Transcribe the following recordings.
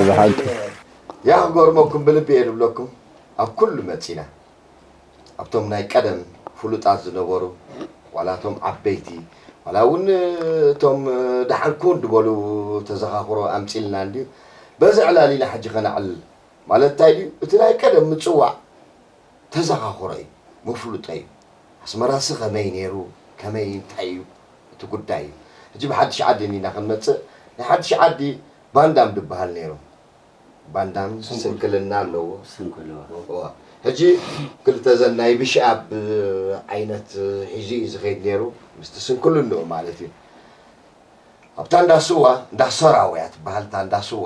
ብሓቂ ያ ክገርመኩም ብልቢ እየ ዝብለኩም ኣብ ኩሉ መፂና ኣብቶም ናይ ቀደም ፍሉጣት ዝነበሩ ዋላ እቶም ዓበይቲ ዋላ እውን እቶም ደሓን ኩን ዝበሉ ተዘኻኽሮ ኣምፂልና እንድዩ በዚ ዕላል ኢና ሕጂ ከነዕልል ማለት እንታይ ድዩ እቲ ናይ ቀደም ምፅዋዕ ተዘኻኽሮ እዩ ምፍሉጦ እዩ ኣስመራሲ ከመይ ነይሩ ከመይ እንታይ እዩ እቲ ጉዳይ እዩ ሕጂ ብሓድሽ ዓዲ ኢና ክንመፅእ ናይ ሓድሽ ዓዲ ባንዳም ዝበሃል ነይሩ ባንዳም ስንክልና ኣለዎ። ሕጂ ክልተ ዘን ናይ ብሽኣብ ዓይነት ሒዙ እዩ ዝኸይድ ነይሩ ምስቲ ስንክልንኡ ማለት እዩ። ኣብታ እንዳስዋ እንዳሰራው እያ ትበሃል እታ እንዳስዋ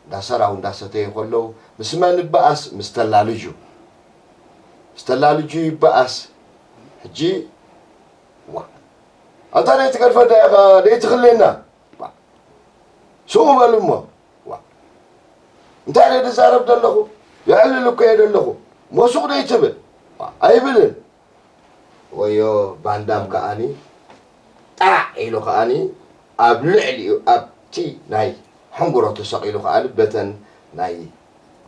እንዳሰራው እንዳሰተዩ ከለዉ ምስ መን ይበኣስ ምስ ተላልጁ ምስ ተላልጁ ይበኣስ። ሕጂ ዋ ኣታ ደይትገድፈና ኢኻ ደይትኽልየና ስቑ በሉ እሞ እንታይ ኢለ ዝዛረብ ዘለኹ የዕልል እኮ እየ ዘለኹ ሞሱቕ ዶ ይትብል ኣይብልን ወዮ ባንዳም ከዓኒ ጣዕ ኢሉ ከዓኒ ኣብ ልዕሊኡ ኣብቲ ናይ ሕንጉሮ ተሰቒሉ ከዓኒ በተን ናይ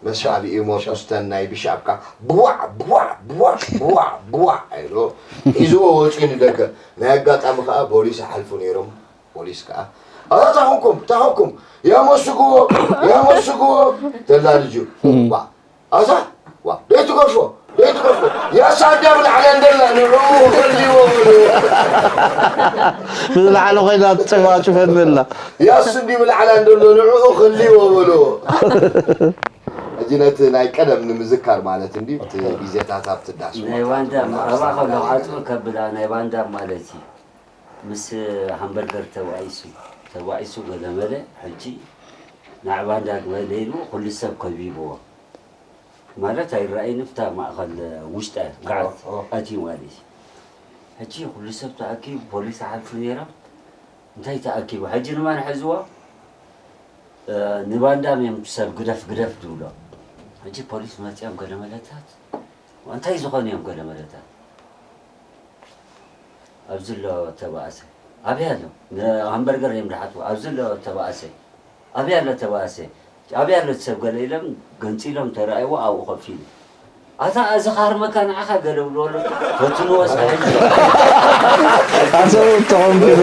መሳቢኡ ሞቱስተን ናይ ብሻብካ ብዋዕ ብዋዕ ብዋዕ ብዋዕ ብዋዕ ኢሉ ሒዝዎ ወፂኡ ንደገ ናይ ኣጋጣሚ ከዓ ፖሊስ ሓልፉ ነይሮም ፖሊስ ከዓ ኣታ ታኹምኩም ታኹምኩም ያመስግዎ ያመስግዎ ተላ ልጁ ዋ ኣታ ዋ ደይትገርፎ ደይትገርፎ ያሳ እንዲያ ብላዕለ እንደላ ንዕኡ ክልዎ በሉ ብዝለዓለ ኮይና ትጨፋጭፈኒ ኣላ ያስ እንዲ ብላዕላ እንደሎ ንዕኡ ክልዎ በሉ ሕጂ ነቲ ናይ ቀደም ንምዝካር ማለት እንዲ እቲ ግዜታት ኣብቲ ዳስ ናይ ባንዳ ኣብኣ ከሎ ዓፅሚ ከብላ ናይ ባንዳ ማለት እዩ ምስ ሃምበርገር ተባኢሱ ተባኢሱ ገለመለ ሕጂ ናይ ባንዳ ግበለ ኢሉ ኩሉ ሰብ ከቢብዎ ማለት ኣይረኣይን ኣብታ ማእኸል ውሽጠ ጋዓት ኣትዩ ማለት እዩ ሕጂ ኩሉ ሰብ ተኣኪቡ ፖሊስ ኣሓልፉ ነይሮም እንታይ ተኣኪቡ ሕጂ ንማን ሕዝዎ ንባንዳም እዮም ሰብ ግደፍ ግደፍ ዝብሎ ሕጂ ፖሊስ መፂኦም ገለመለታት እንታይ ዝኾኑ እዮም ገለመለታት ኣብዚ ኣሎ ተባእሰ ኣበይ ኣሎ ንሃምበርገር እዮም ዝሓትዎ ኣብዚ ኣሎ ተባእሰ ኣበይ ኣሎ ተባእሰ ኣበይ ኣሎ ሰብ ገለ ኢሎም ገንፂሎም ተረኣይዎ ኣብኡ ኮፍ ኢሉ ኣታ እዚ ካርመካ ንዓኻ ገለ ብልዎ ኣሎ ፈትንዎ እስከ ሕጂ ኣሰቡ ተኾንኪዶ